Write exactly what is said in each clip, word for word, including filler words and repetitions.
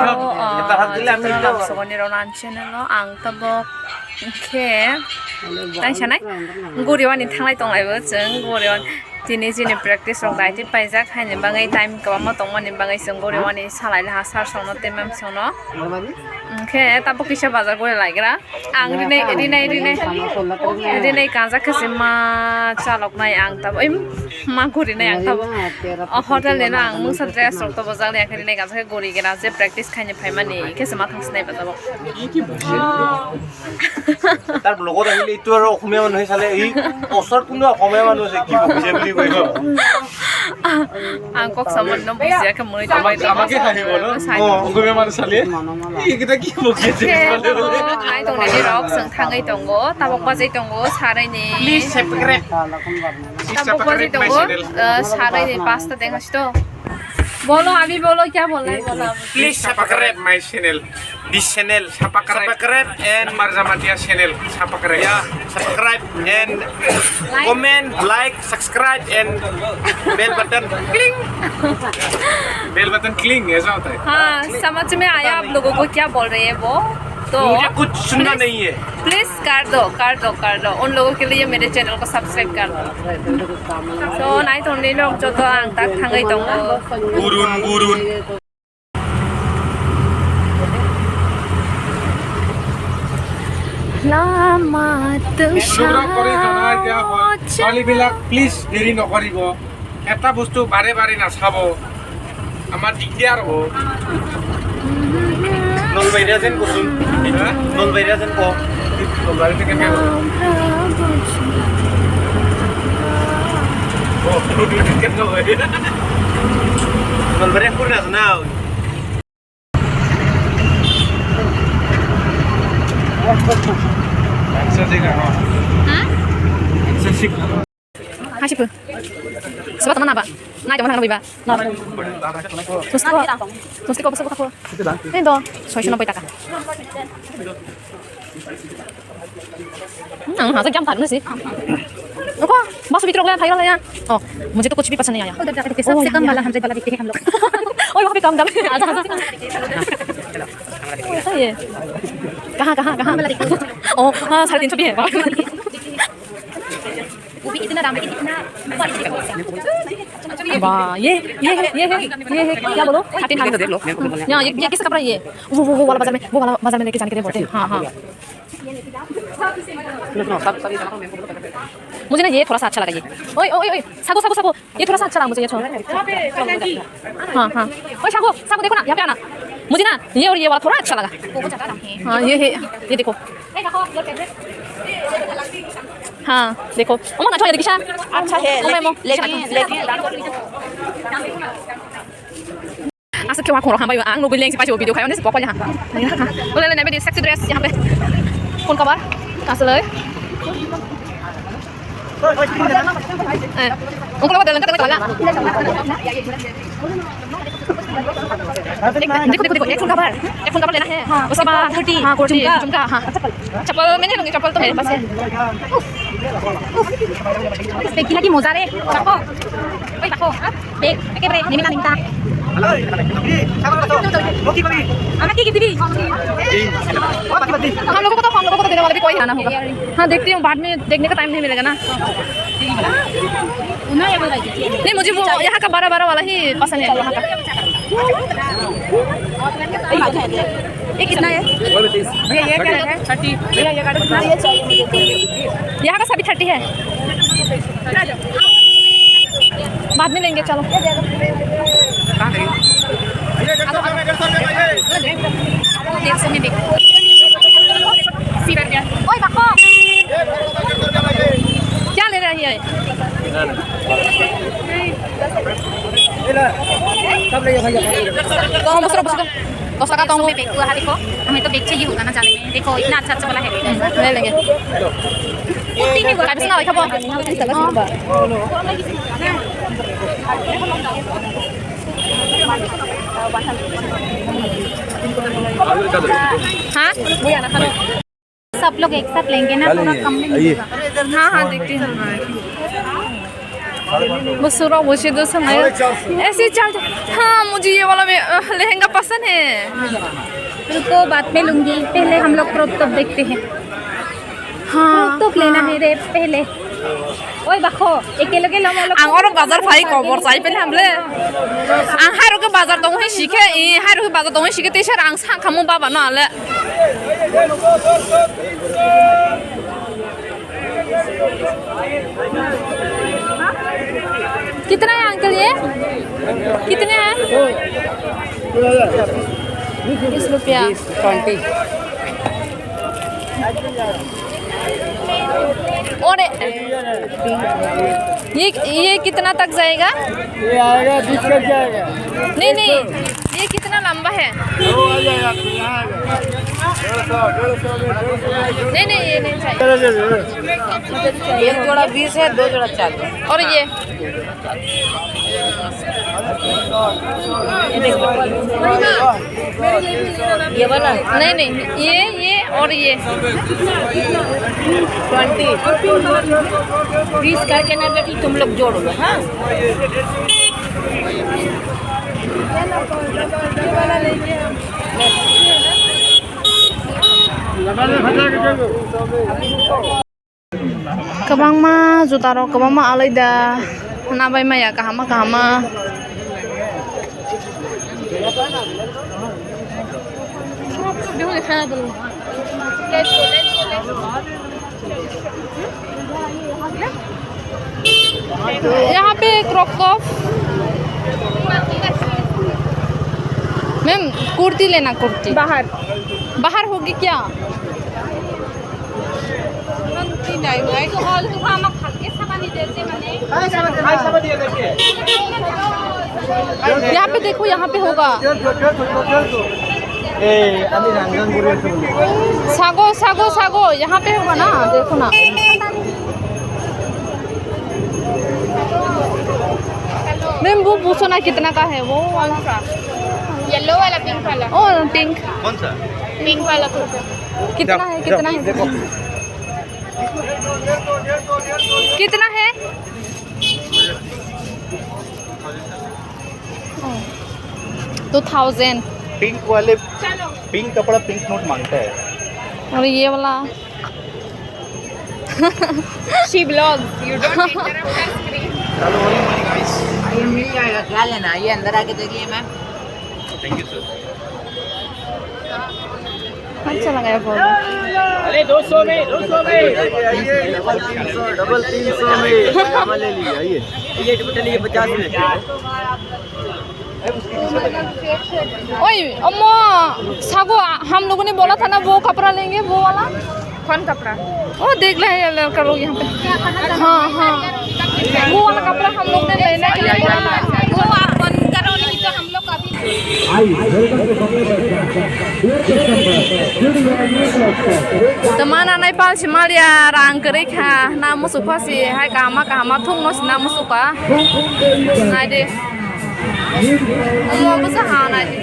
Oh, oh, Chwla Lamsogoni Ronan channel o ang tabok khe tang sanai guriwani thanglai tonglaibo chwng guriwani tini chini practice rok daiti paijak haini bagwi time kwbangma tongmani bagwi chwng guriwani salai laha sir songno tei ma'am songno. Hwnkhe tabok kisa bazar guri laikra. Ang rinai, rinai, rinai, rinai kanjak khe se ma chaloknai ang tabo, em, ma gurinai ang tabo. O hotel ni no ang mungsa dress rok tobo jak liya khe rinai kanjak khe guri gena je practice khaini phaimani khe se ma thang sinai ba tabo. তার ব্লগত আহিলে এইটো আৰু অসমীয়া মানুহে চালে এই ওচৰত কোনো অসমীয়া মানুহ আছে কি বুজিছে বুলি কৈ দিব। Ang kok samani no bujiya khe mui tongbai tongo. Amake hahibo no? Sai. Oh, ogo bemar sali. Ikita ki bokye je. Nai tong nai rok seng thangai tongo. Tabok bajai tongo sarai ni. Please subscribe. Tabok bajai tongo. Sarai ni pasta deng hasto. Bolo abhi bolo kya bolna hai bolo. Please subscribe my channel. This channel, subscribe. Subscribe and Marjamatia channel, subscribe. Yeah, subscribe and comment, like, subscribe and bell button cling. Bell button cling, ऐसा होता है। हाँ, समझ में आया आप लोगों को क्या बोल रहे हैं वो? तो मुझे कुछ सुनना नहीं है। Please कर दो, कर दो, कर दो। उन लोगों के लिए मेरे चैनल को सब्सक्राइब कर दो। So, nai tong ni nok joto ang tak thangai tongo. Gurun, gurun. Lama tu. Please deri nokoribo. Ekta bostu bare bare nasabo. Amar dikdiyar obo. Nolbairi asen kusun. Ha? Nolbairi asen ko. Nolbairi te kene. Oh, kene. Nolbairi asen na. Hasipu. Sebab teman apa? Nai teman kan lebih ba. Nah. Terus kok, terus kok besok aku. Ini tuh, soalnya nopo taka. Hmm, hasil jam tadi sih. Kok, masuk bitrok lah, thayal ya. Oh, mujhe to kuch bhi pasand nahi aaya. Udah, udah, udah. Sabse kam wala, hamse wala, dikhe hum log. Oh, wahan pe kam dam. Oh, aisa hai. Kahan, kahan, kahan? Oh, ha, sare teen so bhi hai. वो भी इतना दाम है, इतना। वाह, ये, ये है, ये है, ये है, क्या बोलो? Thirteen hundred. यहाँ, ये, ये किसका कपड़ा है ये? वो, वो, वो वाला बाजार में, वो वाला बाजार में लेके जाने के लिए बोलते हैं। हाँ, हाँ। मुझे ना ये थोड़ा सा अच्छा लगा, ये। ओए, ओए, ओए, सागो, सागो, सागो, ये थोड़ा सा अच्छा लगा मुझे, ये थोड़ा। हाँ, हाँ। ओए, सागो, सागो, देखो ना, यहाँ पे आना। मुझे ना ये और ये वाला थोड़ा अच्छा लगा। हाँ, ये है, ये देखो। हाँ, देखो। ओमो, अच्छा है, लेकिन, लेकिन, लेकिन। Aswk khe wakhungrok hambai, ang nugwi lengsi paisio video khai, onek se pokol yaha. Boleh, boleh, nabi di sexy dress yaha pe. Phone cover, aswk. Eh, ungkol apa dalam kata-kata. देख, देखो, देखो, देखो, एक फोन कवर, एक phone cover लेना है। हाँ, उसके बाद थर्टी, हाँ, कोटी, झुमका। झुमका, हाँ। चप्पल मैं नहीं लूंगी, चप्पल तो मेरे पास है। उफ, उफ। इस पे किला की मोजा रे, रखो। ओए, रखो। देख, एकेबारे निमिता, निमिता। हेलो, ये, सामान बताओ। वो की कभी? हमें की, की दीदी? हम लोगों को तो, हम लोगों को तो देने वाला भी कोई आना होगा। हाँ, देखती हूँ, बाद में देखने का टाइम नहीं मिलेगा ना। नहीं, मुझे वो यहाँ का बड़ा बड़ा वाला ही पसंद है, वहाँ का। ये कितना है? भैया, ये क्या है? थर्टी। भैया, ये काटो कितना है? यहाँ का सभी थर्टी है। बाद में लेंगे, चलो। डेढ़ सौ में देखो। अस्सी रुपया। ओए, बापा। क्या ले रहा है ये? कम, बस, बस, बस। दस टका तो। हमें देखो, हमें तो देख चाहिए होगा ना जाने में। देखो, इतना अच्छा अच्छा वाला है। ले लेंगे। कुर्ती भी बोला, कितना है, खबर? हाँ? सब लोग एक साथ लेंगे ना, थोड़ा कम में मिलेगा। हाँ, हाँ, देखती हूँ। वो सूरज, वो सीधे से नया। ऐसे ही चल। हाँ, मुझे ये वाला भी, अ, लहंगा पसंद है। रुको, बाद में लूंगी, पहले हम लोग क्रॉप टॉप देखते हैं। हाँ, क्रॉप टॉप लेना है रे पहले। ओए बाखो, एकेलगे lump, lump. Ang oro bazar phai kobor chai pele hamle. Ang hai roke bazar tong hai sikhe, i hai roke bazar tong hai sikhe, te sir ang sa khamu baba no ale. कितना है अंकल ये? कितने हैं? बीस रुपया। बीस, ट्वेंटी। और ये, ये कितना तक जाएगा? ये आएगा, बीस तक जाएगा। नहीं, नहीं, ये कितना लंबा है? वो आ जाएगा, आपको यहाँ आ जाएगा। डेढ़ सौ, डेढ़ सौ में, डेढ़ सौ में, डेढ़ सौ। नहीं, नहीं, ये नहीं चाहिए। एक जोड़ा बीस है, दो जोड़ा चालीस। और ये? ये वाला? नहीं, नहीं, ये, ये और ये। ट्वेंटी। बीस करके ना बेटी, तुम लोग जोड़ लो, हाँ? Kwbangma jutarok, kwbangma alai da. Nabai maya kahama kahama. यहाँ पे क्रॉप टॉप। मैम, कुर्ती लेना, कुर्ती। बाहर। बाहर होगी क्या? यहाँ पे देखो, यहाँ पे होगा। ए, আমি রাঙ্গাম করে আসবো। सागो, सागो, सागो, यहाँ पे होगा ना, देखो ना। मैम, वो पूछो ना, कितना का है वो वाला? येलो वाला, पिंक वाला। ओ, पिंक। कौन सा? पिंक वाला कुर्ता। कितना है, कितना है? कितना है? Two thousand. पिंक वाले, पिंक कपड़ा पिंक नोट मांगता है। और ये वाला? She vlogs, you don't interrupt her screen. चलो, होली मोली गाइस। ये मिल जाएगा, क्या लेना? ये अंदर आके देख लिए मैम। Thank you sir. अच्छा लगा ये बहुत। अरे दो सौ में, दो सौ में। डबल तीन सौ, डबल तीन सौ में। हवा ले लीजिए, आइए। ये दुपट्टा लीजिए पचास में। ओए, अम्मा, सागो, हम लोगों ने बोला था ना वो कपड़ा लेंगे, वो वाला? कौन कपड़ा? वो देख ले ये लड़का लोग यहाँ पे। हाँ, हाँ। वो वाला कपड़ा हम लोग ने लेने के लिए बोला ना। वो आप बंद करो, नहीं तो हम लोग अभी Tamana nai pal si malia rang kwrwi kha na musu pha si hai kahama kahama thung no si na musu pha nai de. Omo bwsa ha nai di.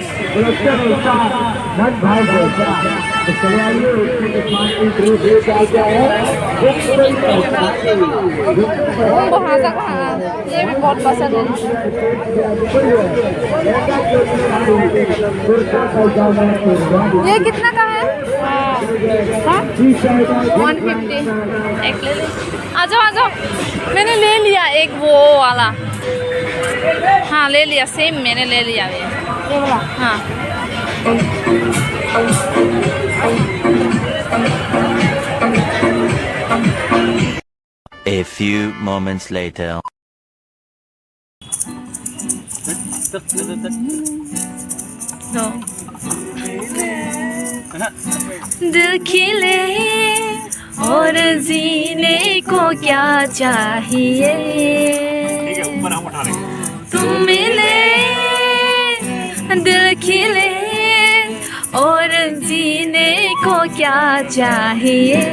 Omo bo ha jaga ha. Ye bhi bahut pasand hai. Ye kitna ka hai? हाँ? One fifty. एक ले ले। आ जाओ, आ जाओ। मैंने ले लिया एक वो वाला। हाँ, ले लिया, सेम मैंने ले लिया ये। ये वाला? हाँ। A few moments later. दिल खिले और जीने को क्या चाहिए? तुम मिले, दिल खिले और जीने को क्या चाहिए?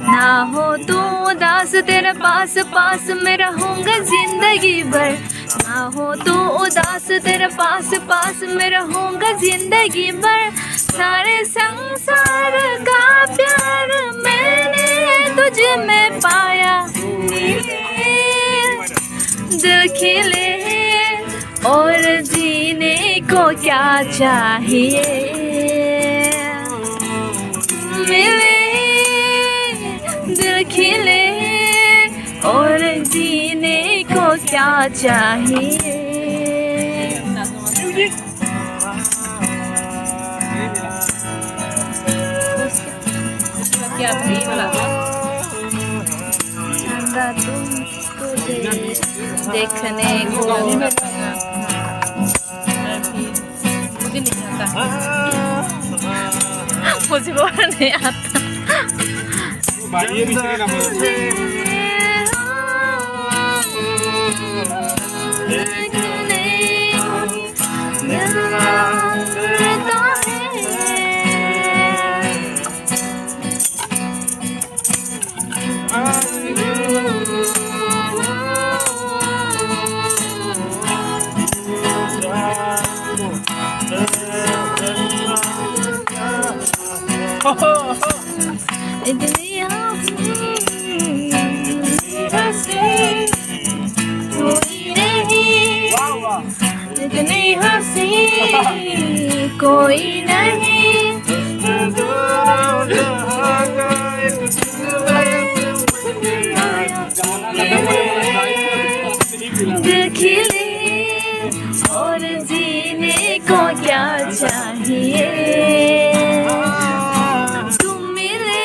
ना हो तू उदास, तेरे पास पास मैं रहूंगा जिंदगी भर। ना हो तू उदास, तेरे पास पास मैं रहूंगा जिंदगी भर। सारे संसार का प्यार मैंने तुझ में पाया। दिल खिले और जीने को क्या चाहिए, मिले दिल खिले और जीने को क्या चाहिए। क्या प्रेम लगा। चंदा तुमको दे-, देखने को। मुझे नहीं आता। मुझे वो नहीं आता। इतनी हंसी कोई नहीं, इतनी हंसी कोई नहीं। दिल खिले और जीने को क्या चाहिए, तुम मिले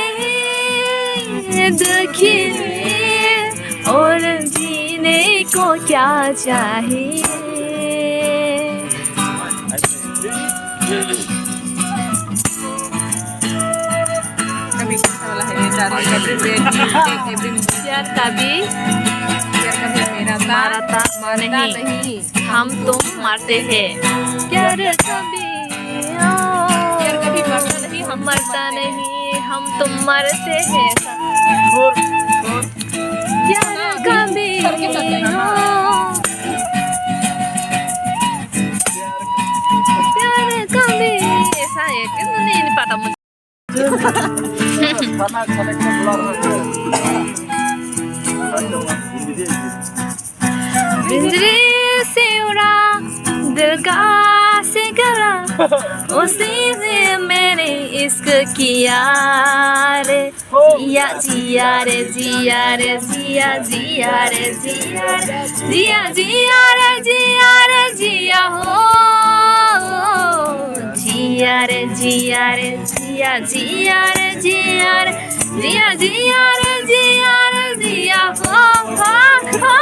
दिल खिले और जीने को क्या चाहिए। कभी गुस्सा वाला है, ये ज्यादा कभी रेड, एक, एक दिन प्यार कभी प्यार कभी मेरा था, मारा था, मारता नहीं, नहीं। हम तुम मरते हैं। प्यार कभी, प्यार कभी मरता नहीं, हम मरता नहीं, हम तुम मरते हैं। प्यार कभी हो, प्यार कभी ऐसा है कि नहीं, नहीं पता मुझे। पिंजरे से उड़ा दिल का सिकरा, उसी ने मैंने इश्क किया रे। जिया जिया रे जिया रे जिया, जिया रे जिया रे जिया, जिया जिया रे जिया रे जिया हो। जिया रे जिया रे जिया, जिया रे जिया रे जिया, जिया रे जिया रे जिया हो, हो, हो।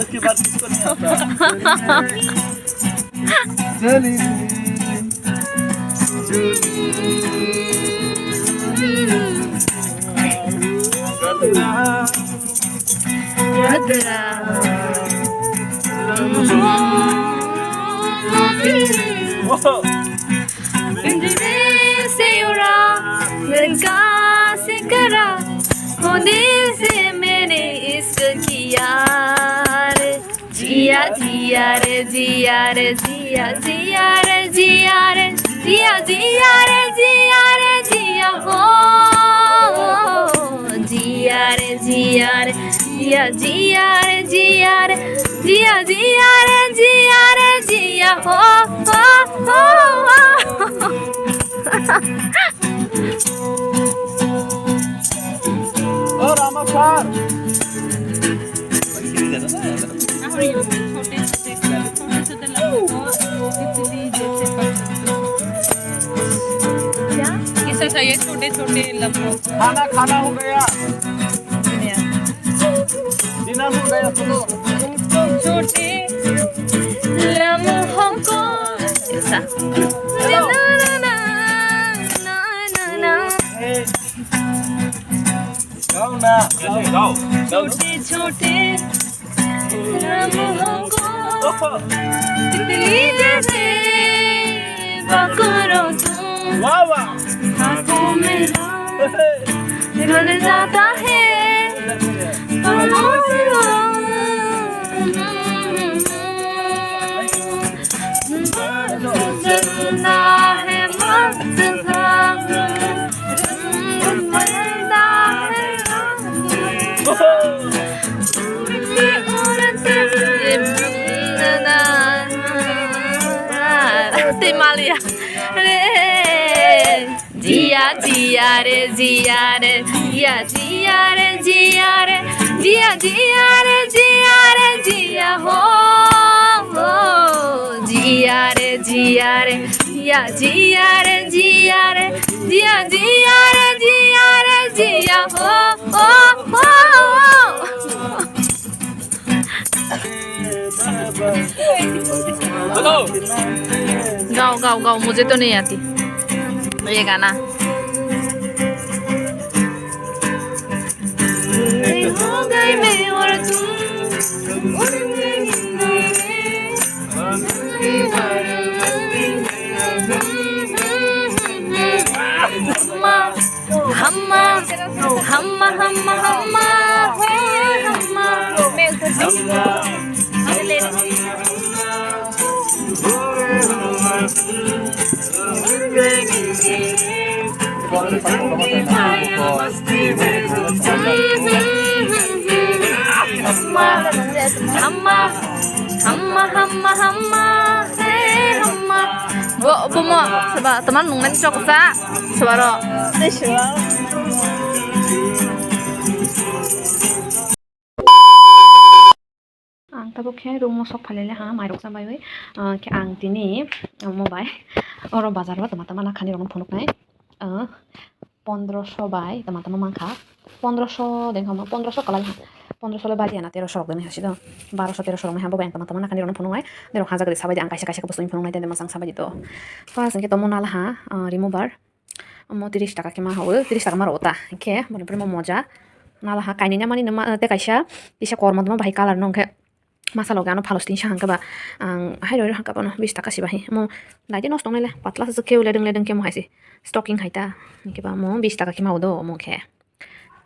उसके बाद किसको नहीं आता? पिंजरे से उड़ा, दिल का सिकरा, वो दिल से मैंने इश्क किया रे। जिया जिया रे जिया रे जिया, जिया रे जिया रे जिया, जिया रे जिया रे जिया हो। जिया रे जिया रे जिया, जिया रे जिया रे जिया, जिया रे जिया रे जिया हो, हो, हो, हो। ओ रामा सार। छोटे छोटे, छोटे छोटे लम्बों को तितली जैसे पकड़। क्या? कैसा चाहिए? छोटे छोटे लम्बों को। खाना खाना हो गया। Dinner हो गया, सुनो। छोटे लम्हों को ऐसा। ना, ना, ना, ना, ना, ना। ए। गाओ ना। गाओ। छोटे छोटे लम्हों को तितली जैसे पकड़ो तुम। वाह, वाह। हाथों में लो, घुल जाता है। मस्त है, मस्त है। Jiya jiya re jiya re jiya jiya re jiya re jiya jiya re jiya re jiya ho ho. Jiya re jiya re jiya jiya re jiya re jiya jiya re jiya re jiya ho ho ho. गाओ गाओ गाओ, मुझे तो नहीं आती ये गाना। Hamma, hamma, hamma, hamma, hey, hamma. Hamma, hamma, hamma, hamma, hey, hamma. Bo, bo mo, saba, teman nungmani chok sa, saba ro. Ang tabuk khe room o sok phailai ha, mairok cha baiwi. Ah, khe ang tini, ah, omo bai, oro bazar o tama tama nakhani rokno phunuknai. Ah, pondroso bai tama tama mankha. Pondroso de wngkha omo, pondroso kwlai ha. Pondroso le bari ya na, teroso rok de wngkha si do. Baroso teroso rok wngkha, bo bai ang tama tama nakhani rokno phunuknai. Derok hajak de sabai di, ang kaisa kaisa khe bwswini phunuknai de, de mwsang sabai di to. First hwnkhe tomo nala ha, ah, remover. Omo tris taka khe ma hao, tris taka ma rwo ta. Hwnkhe boni pore mo moja. Nala ha kainwi na mani nima, tei kaisa kisa kormo tongma bahai colour no hwnkhe masa loge ano phalos tin sa hwnkhe ba ang hai roi rw hwnkhe bono bis taka se bahai. Omo naidi nosto wngnai le patla se khe ledwng ledwng khe mo hai se stocking hai ta. Hwnkhe ba omo bis taka khe ma o do omo khe.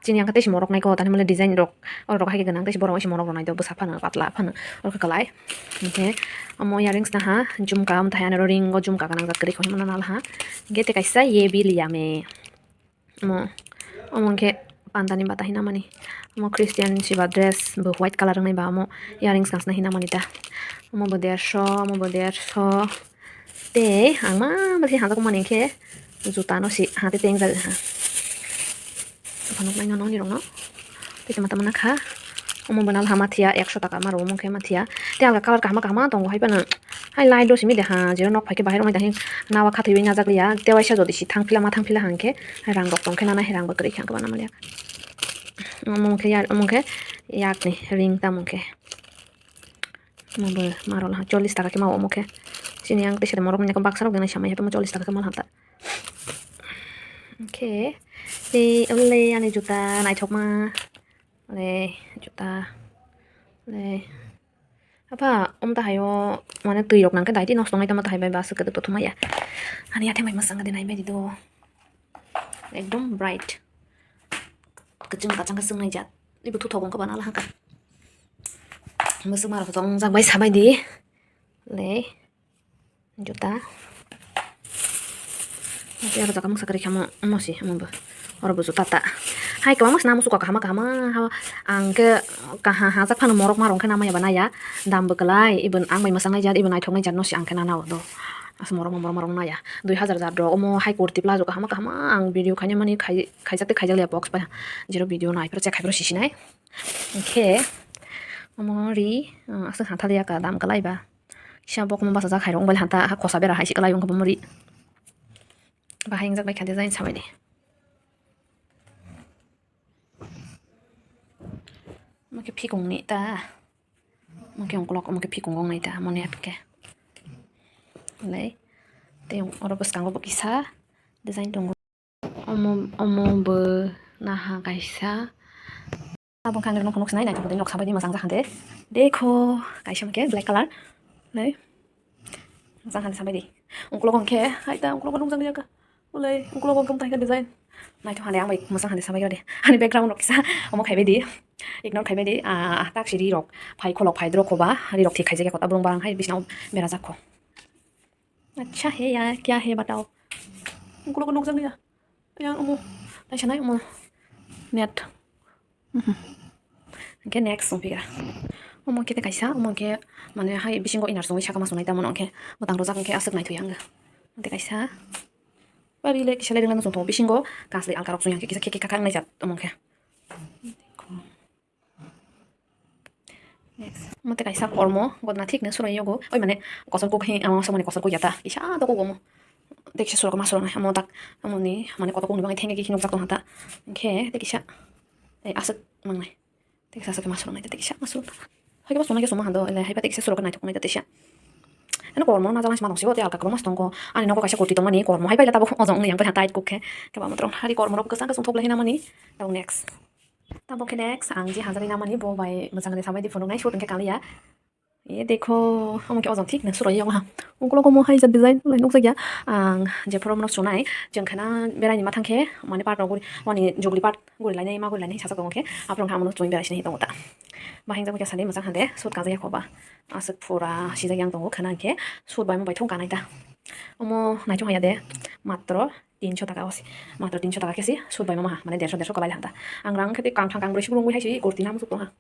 Chini ang khe tei se morok nai ko, tani mole design rok, oro rok hai khe gwnang, tei se borok se morok rok nai do, bwsa phano, patla phano, oro khe kwlai. Hwnkhe omo earrings naha, jhumka, omo thai ano ring o jhumka gwnang jak kwrwi, koimano nal ha. Hwnkhe tei kaisa ye bi liya me. Omo, omo hwnkhe panda ni bata hinamani. Omo Christian siba dress bo white colour wngnai ba, omo earrings kansna hinamani ta. Omo bo dersho, omo bo dersho. Tei ang ma bwsai hajak mani khe juta no si ha tei teng jak ha. Phano nai no nini rok no tei tama tama na kha. Omo bwna hama thia ekso taka ma rw omo khe ma thia. Tei alga colour kaham kaham tongo hai phano. Hai light do simi de ha, jero nok phai khe bahai rok nai da hin nawa khathwi wi najak liya. Tei waisa jodi si thang phila ma thang phila hang khe rang rok tong khe nana hai rang bo kwrwi khe ang khe bana manya. Omo khe ya, omo khe yak ni ring tamo khe. Omo bo ma rw la chollish taka khe ma omo khe. Chini ang tei se morok ni baksa rok de nai samai haphano chollish taka khe ma hata. Hwnkhe tei ole ani juta naithokma, ole juta, ole apha, omo tahai o mane twi rok nang khe daiti nosto wngnai tamo tahai bai ba aswk kwdwk tongthokma ya. Ani yathai bai mwsang de nai bai di do, ekdom bright, kwchwng kwchang khe chwng nai jat, ibo thuthok wng khe bana la haka. Mwswk ma rok tongjak bai sabai di, le. Juta. Oro jaga mungsa kwrwi kha mo, mo si, mo bo. Oro bo juta ta. Hai kwbangma sna muchukgo kahama, kahama, ha, ang khe kaha hajak phano morok ma rong khe nama ya ba naya. Dam bo kwlai, even ang bai mwchang nai jat, even naithok nai jat no si ang khe nana o do. Asa morok ma, morok ma rong naya. Dui hazar jat rok, omo hai kurti plazo kahama, kahama, ang video khaina mani khai, khaijak tei khaijak liya box bai. Jero video nai phuru check khai phuru sisi nai. Hwnkhe, omo ri, ah, aswk hatha liya ka dam kwlai ba. Kisa bo khe bachajak hai rok wng bai hanta, ha khosa bera hai se kwlai wng khe bo muri. Bahai wngjak bai kha design sabai di. Omo khe phikung ni ta. Omo khe ungkulok, omo khe phikung wng nai ta, omo ni aphi khe. Lai, tei oro bwskango bo kisa design tongo. Omo, omo bo naha kaisa. Abo khe ang nokha nuksinai, naithok de nok sabai di, mwchang jak hande. Dekho, kaisa hwnkhe black colour. Nai. Mwchang hande sabai di. Ungkulok hwnkhe, hai ta ungkulok nukjak liya ka. Ulai, ungkulok hwnkhe mwtai khe design. Naithok hande ang bai mwchang hande sabai di. Ani background rok kisa omo khaibai di. Ignore khaibai di. Ah, tak si ri rok. Phai kholok phai drok khoba. Ri rok thik khaijak ya kota brung barang hai bisna berajak kho. Acha hai ya, kya hai batao? Ungkulok nukjak liya. Yang omo, taisa nai omo net. Mhm. Hwnkhe next songphigra. Omo khe tei kaisa, omo khe mane hai bisingo inner songwi sakama sonai tamo hwnkhe mwtang rwjak hwnkhe aswk naithok ya wngkha. Tei kaisa. Bari le kisa le ringna chwng tongo bisingo kaslai alka rok chwng ya khe kisa khe khe kha kha wngnai jat omo khe. Next. Omo tei kaisa kormo godna thik no surai yogo. Oi mane kosor kok he amo somani kosor kok ya ta. Kisa to kok omo. Tei kisa surok ma surok nai. Amo tak amo ni mane kotor kok ni bagwi thengwi khe nukjak tong ha ta. Khe tei kisa. Tei aswk mangnai. Tei kisa aswk ma surok nai tei kisa ma surok. Hai khe ba sunai khe suma hando. Ele hai ba tei kisa surok nai thok nai tei kisa. Ano kormo na jala sima tong sibo tei alka kormo mas tongko. Ani nogo kaisa kurti tongmani kormo hai bai la tabuk ojong ni yang bai ha tight kok khe. Khe ba matro hari kormo rok kwchang kwchang thok lai hinamani. Tabuk next. Tabuk khe next, ang je hazagwi namani bo bai mwchang de sabai di phunuknai shoot hwnkhe kaliya. Ye dekho, omo khe ojang thik na suroi yago ha. Ungkolo komo hai jat design lai nukjak ya. Ang je phoro mano sunai, chwng khana berai ni ma thang khe, mane part rok guri, mani jugli part guri lainai, ma guri lainai, sasa tongo khe, aphuru khe amono chwng berai sini tongo ta. Bahai jabo khe sani mwchang hande, shoot kajak ya khoba. Aswk phura sijak yang tongo khana khe, shoot bai mo bai thung kanai ta. Omo naithok haya de, matro tinso taka osi. Matro tinso taka kesi sut bai mama ha, mane derso derso kalai lanta. Ang rang khe tei kangthang kangbroi suk rungwi hai si kurti nam suk tong ha.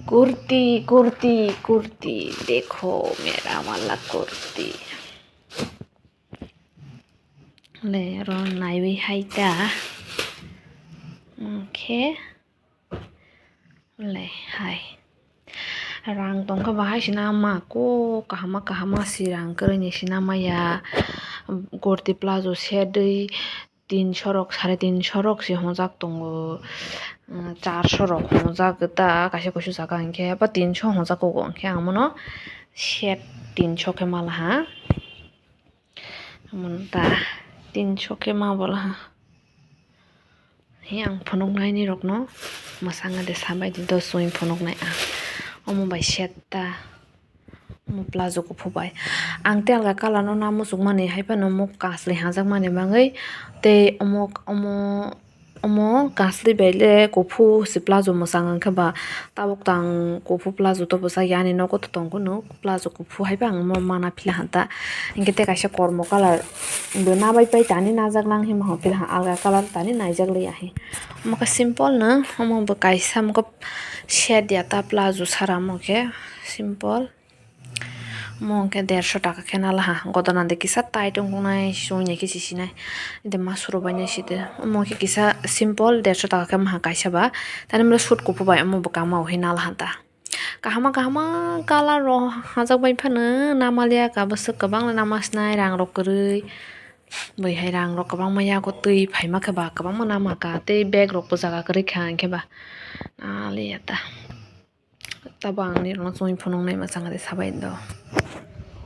Kurti, kurti, kurti, dekho mera wala kurti. Le ro naiwi hai ta. Oke. Le hai. Rang tongkha bahai sina ma ko kahama kahama si rang kwrwini sina maya. Kurti plazo set dwi tinso rok sare tinso rok si hongjak tongo. Charso rok hongjak ta kaisa kusu saka hinkhe ba tinso hongjak kugo hinkhe ang bono set tinso khe malaha. Amon ta tinso khe ma bolaha. He ang phunuknai ni rokno mwsang de sabai di do chwng phunuknai ang. Omo bai set ta. Omo plazo kuphu bai. Ang te alga colour no na muchuk mani hai phano omo kasli hajak mani bagwi tei omo omo omo kasli bai le kuphu si plazo mwsang ang khe ba tabuk tang kuphu plazo to bwsa yani nogo to tong kunu plazo kuphu hai phano omo mana phila hanta. Hinkhe tei kaisa kormo colour bo nabai pai tani najak nang hinma hwn phila alga colour tani naijak liya he. Omo khe simple no, omo bo kaisa omo khe set ya ta plazo sara omo khe simple. Omo khe derso taka khe nalaha, godona de kisa tight wngkuknai, songya khe sisinai, de ma suru bainai side. Omo khe kisa simple derso taka khe maha kaisa ba, tani mle sut kuphu bai omo bo kama o hinwi nalaha ta. Kahama kahama colour rok hajak bai phano namaliya ka bwswk kwbang nama sinai rang rok kwrwi. Bwihai rang rok kwbangma yago twi phaima khe ba kwbangma nama ka tei bag rok bo jaga kwrwi kha hinkhe ba naliya ta. Tabo ang nini rokno chumui phunuknai mwchang de sabai do.